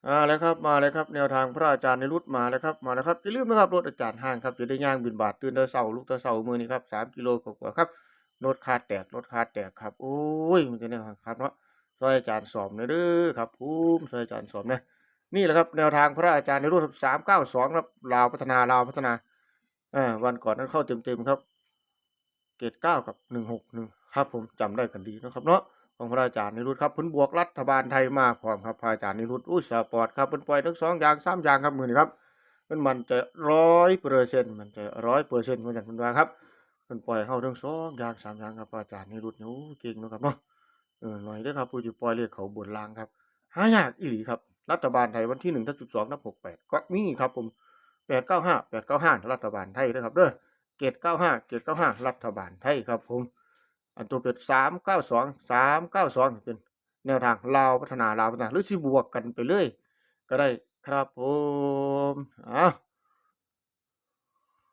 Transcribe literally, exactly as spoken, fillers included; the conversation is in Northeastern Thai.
มาแล้วครับ มาแล้วครับ แนวทางพระอาจารย์นิรุตมาแล้วครับ มาแล้วครับ อย่าลืมนะครับ รถอาจารย์ห้างครับ จะได้ย่างบิณฑบาตตื่นแต่เช้า ลุกแต่เช้ามื้อนี้ครับ สามกิโลกว่าๆครับ รถคาแตก รถคาแตกครับ โอ้ย มันจะแนวครับเนาะ ซอยอาจารย์สอมแหน่เด้อครับผม ซอยอาจารย์สอมแหน่ นี่แหละครับ แนวทางพระอาจารย์นิรุตครับ สามเก้าสองครับ ลาวพัฒนา ลาวพัฒนา อ่า วันก่อนนั้นเข้าเต็มๆครับ เจ็ดเก้ากับหนึ่งหกหนึ่ง ครับผม จำได้กันดีเนาะครับเนาะ ของพระอาจารย์นิรุตครับ เพิ่นบวกรัฐบาลไทยมาพร้อมครับ พระอาจารย์นิรุต อุ้ย สปอร์ตครับ เพิ่นปล่อยทั้งสองอย่างสามอย่างครับ มื้อนี้ครับ เพิ่นมั่นใจร้อยเปอร์เซ็นต์ มั่นใจร้อยเปอร์เซ็นต์ ว่าซั่นเพิ่นว่าครับ เพิ่นปล่อยเฮาทั้งสองอย่างสามอย่างครับ พระอาจารย์นิรุตเนี่ย โอ้ เก่งเนาะครับเนาะ เออ หน่อยเด้อครับ ผู้ที่ปล่อยเลขเข้าบนล่างครับ หายากอีหลีครับ รัฐบาลไทยวันที่หนึ่งทับสิบสองทับหกแปด ก็มีครับผม แปดเก้าห้า แปดเก้าห้า รัฐบาลไทยเด้อครับเด้อ เจ็ดเก้าห้า เจ็ดเก้าห้า รัฐบาลไทยครับผม อันตัวเป็น สามเก้าสอง สามเก้าสอง เป็นแนวทางลาวพัฒนา ลาวพัฒนา หรือสิบวกกันไปเลย ก็ได้ครับผม อ้าว